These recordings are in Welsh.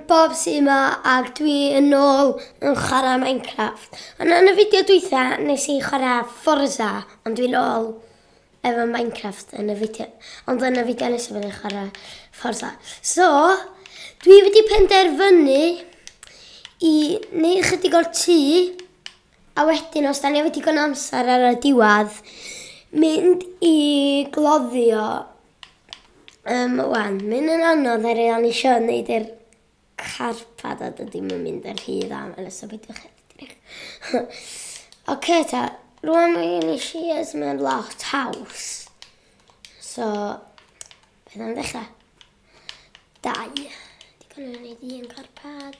Bob sydd yma ac dwi yn ôl yn chwarae Minecraft. Ond yn y fideo dwytha nes i chwarae Forza, ond dwi'n ôl efo Minecraft yn y fideo. Ond yn y fideo nesaf byddai'n chwarae Forza. So, dwi wedi penderfynu i wneud chydig o'r tŷ, a wedyn os da ni efo digon amser ar y diwedd, mynd i gloddio. Wan, mynd yn anodd er o'n eisiau wneud yr carpad a dydy mae'n mynd yn rhy dda, mae'n so beidiwch edrych. Oce ta, rwan mae gen i shears, mae'n lot haws. So, beth am ddechrau? 2. Digon o'n wneud un carpad.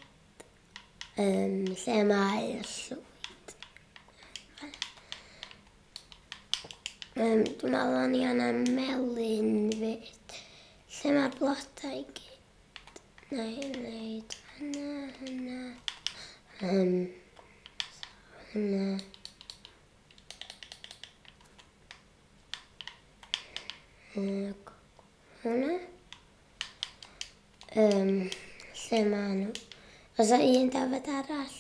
Lle mae y llwyd? Dwi'n meddwl o'n i angen melyn fyd. Lle mae'r blodau i gyd? Na i wneud hynna, hynna. Hynna. Hwnna. Lle mae nhw? Oes 'na un dafad arall?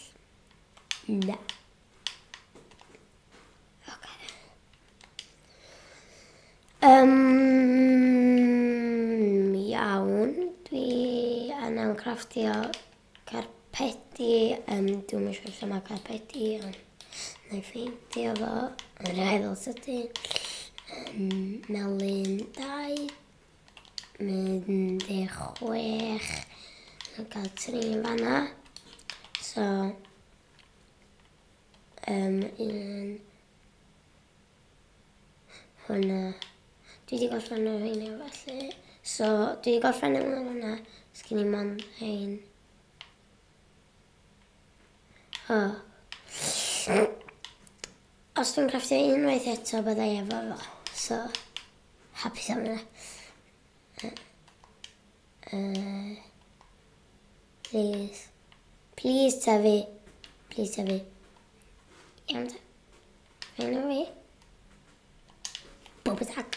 Na. Oce. Iawn, dwi angen crafftio carpedi. Dwi'm yn siŵr lle mae carpedi, ond na i ffeindio fo yn rhaid sydyn. Melyn 2, 16, na gael 3 yn fanna. So, un, hwnna. Dwi wedi gorffen y rheina felly. So, dwi wedi gorffen y hwnna. Sgyn i mond ein. Oh. Os dwi'n crafftio unwaith eto, byddai efo fo. So, hapus am hynna. Please. Please, tyfu. Please, tyfu. Iawn ta. Fe'n o fi. Bob attack.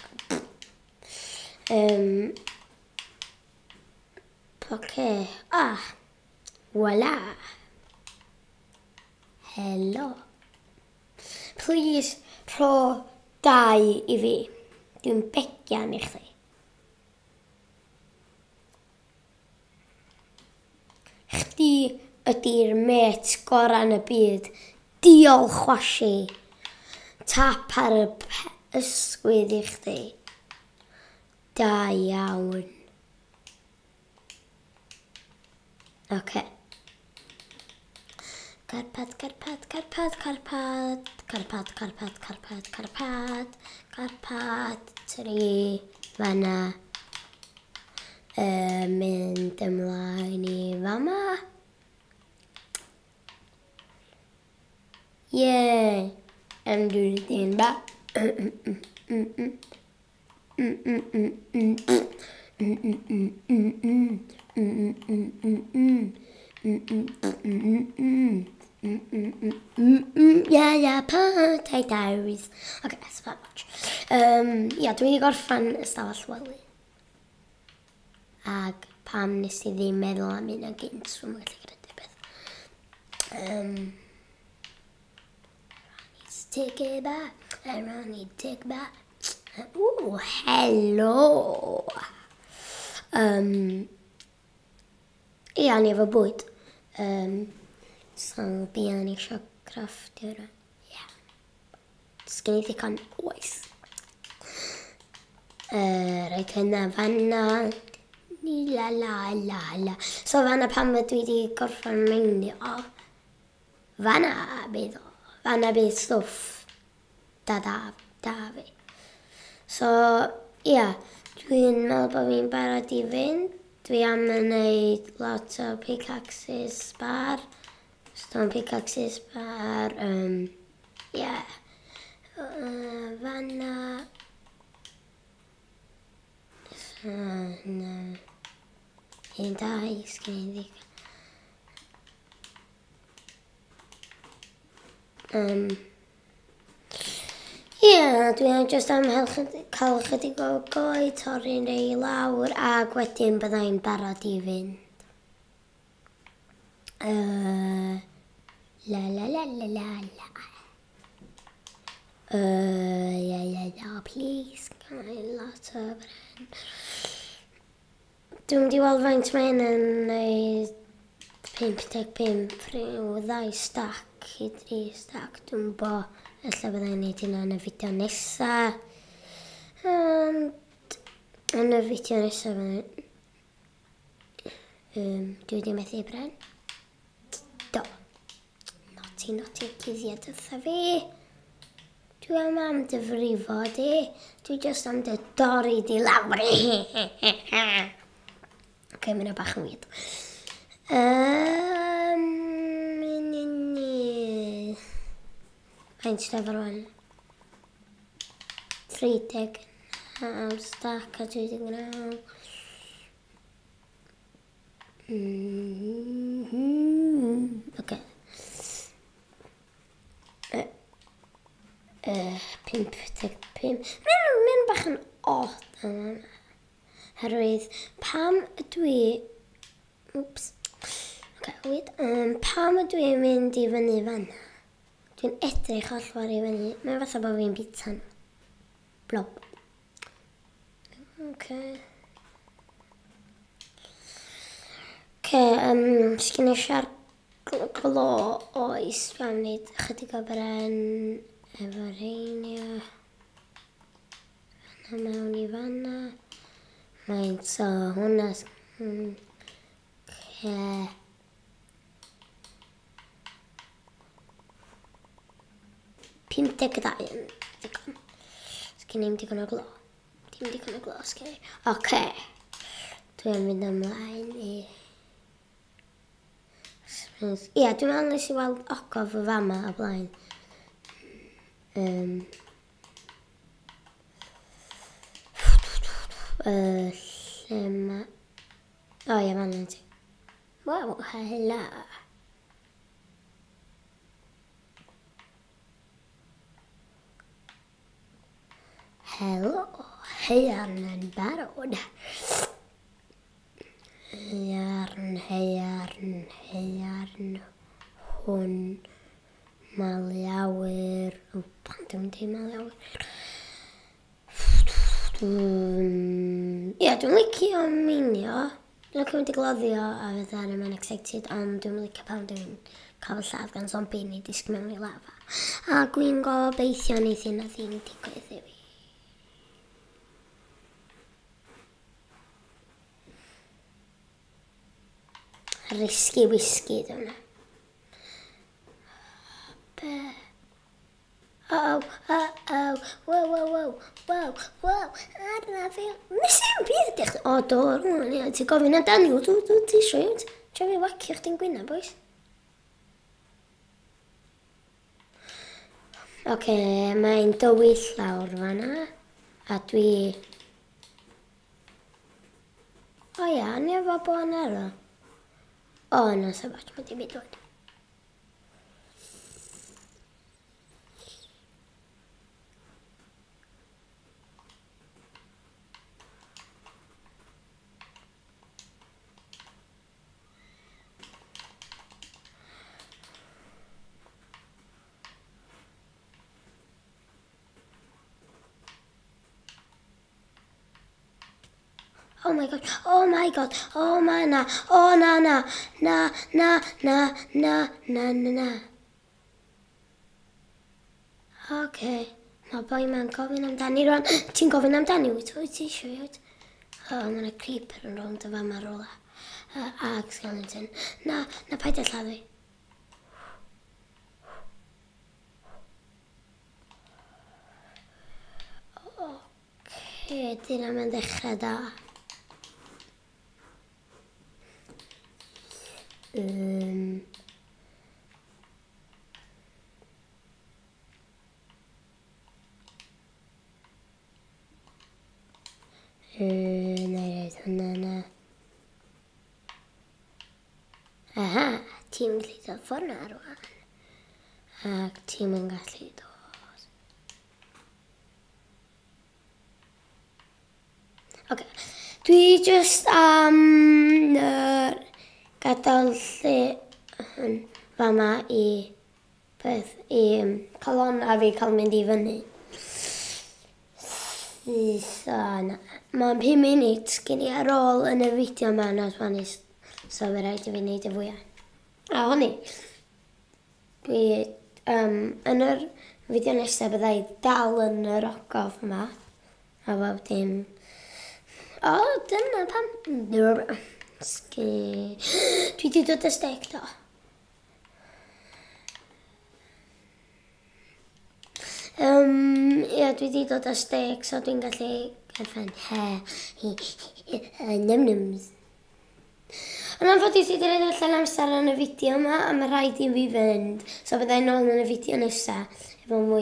Oce. Ah. Voila. Helo. Please, rho 2 i fi. Dwi'n begian i chdi. Chdi ydy'r mêt gorau yn y byd. Diolch, washi. Tap ar y ysgwydd i chdi. Da iawn. Oce. Carpad, carpad, carpad, carpad, carpad, carpad, carpad, carpad, carpad, 3, fanna. Mynd ymlaen i fama. Yay! I'm doing it in back. Yeah, yeah, potatoes. Okay, that's about much. Ia, dwi wedi gorffan ystafell wely. Ag pam nes i ddim meddwl am hynna gynt, dwi'm yn gallu credu beth. I need to take it back. I need to take it back. Ooh, hello. Ia, ni efo bwyd. So, be o'n i eisiau crafftio rwan. Ie. Sgen i ddigon oes. Rhaid hynna fanna. Ni la la la la. So fanna pan dwi wedi gorffen meinio. Fanna bydd o. Fanna bydd stwff. Da da da fi. So, ia. Dwi'n meddwl bod fi'n barod i fynd. Dwi am yn neud lot o pickaxes spar. Stone pickaxes spar. Ie. Fanna. So, na. 1, 2, sgen i ddigon. Ie, dwi'n jyst am cael chydig o goed, torri'n rei lawr, ac wedyn byddai'n barod i fynd. La la la la la la. La la la, please, can I lot o bren. Dwi'n mynd i weld faint mae hyn yn neud 55, rhyw 2 stack i 3 stack. Dwi'n bo, ella byddai'n neud hynna yn y fideo nesa. Ond yn y fideo nesa byddai'n... Dwi wedi methu bren. Do. Naughty, naughty cuddiad wrtha fi. Dwi am dy frifo di. Dwi just am dy dorri di lawr. Oce, mae hynna bach yn weird. Faint sydd efo rwan? 39 stack a 39. Oce. 55. Mae'n bach yn odd yma. Herwydd pam ydw i... Wps. Oce, weird. Pam ydw i'n mynd i fyny fanna? Dwi'n edrych oll ffordd i fyny. Mae'n fatha bod fi'n bita nhw. Blob. Oce. Oce, sgyn i siar glo oes. Dwi'n am wneud ychydig o bren efo rheinia. Fanna mewn i fanna. Mae'n so hwnna. Oce. 52 yn ddigon. Sgyn i'm digon o glo. Dim digon o glo, sgyn i. Oce. Dwi'n mynd ymlaen i... Ie, dwi'n meddwl nes i weld ogof y fama o blaen. Lle ma... O ie, fan yna ti. Wow, helo. Helo, haearn yn barod. Haearn, haearn, haearn, hwn, malu awyr. O, pan dwi'n mynd i malu awyr? Ie, dwi'n licio meinio. Dwi'n licio mynd i gloddio a fydda ar yma'n excited, ond dwi'n licio pan dwi'n cael fy lladd gan zombie neu disgyn mewn i lafa. A dwi'n gobeithio neith hynna ddim digwydd i fi. Risky whisky, dwi'n hwnna. Be? Uh-oh, uh-oh, wow, wow, wow, wow, wow, arna fi. Nes i'n byd ydych. O, do, rŵan, ie, ti'n gofyn amdani, wyt ti isio, wyt? Ti'n fi wacio chdi'n gwyna, boys? Oce, mae'n dywyll lawr fanna, a dwi... O ia, o'n i efo bo yn arno. O, na, sabach, mae di mynd o'n. Oh my god, oh my god, oh my na, oh na na, na, na, na, na, na, na, na. Oce, mae boi ma'n gofyn amdani rwan. Ti'n gofyn amdani, wyt ti isio, wyt? O, mae yna creeper yn rownd y fama rwla. Ag skeleton. Na, na, paid â lladd fi. Oce, dyna mae'n dechrau da. Na i roed hwnna na. Aha, ti'n gallu dod ffordd na rwan. Ac ti'n yn gallu dod. Oce, dwi just am gadael lle... yn fama i peth i colonna fi cael mynd i fyny. So, na. Mae'n 5 munud gen i ar ôl yn y fideo yma yn honest. So, fe rhaid i fi wneud y fwyaf. A honni, dwi, yn yr fideo nesaf byddai dal yn yr ogof yma. A bob dim. O, dyna pam. Dwi wedi dod â stec do. Ia, dwi wedi dod â stec, so dwi'n gallu gorffen he, hi, hi, num nums. Yn anffodus, dwi wedi rhoi allan amser yn y fideo yma, a mae rhaid i fi fynd. So byddai nôl yn y fideo nesaf efo mwy.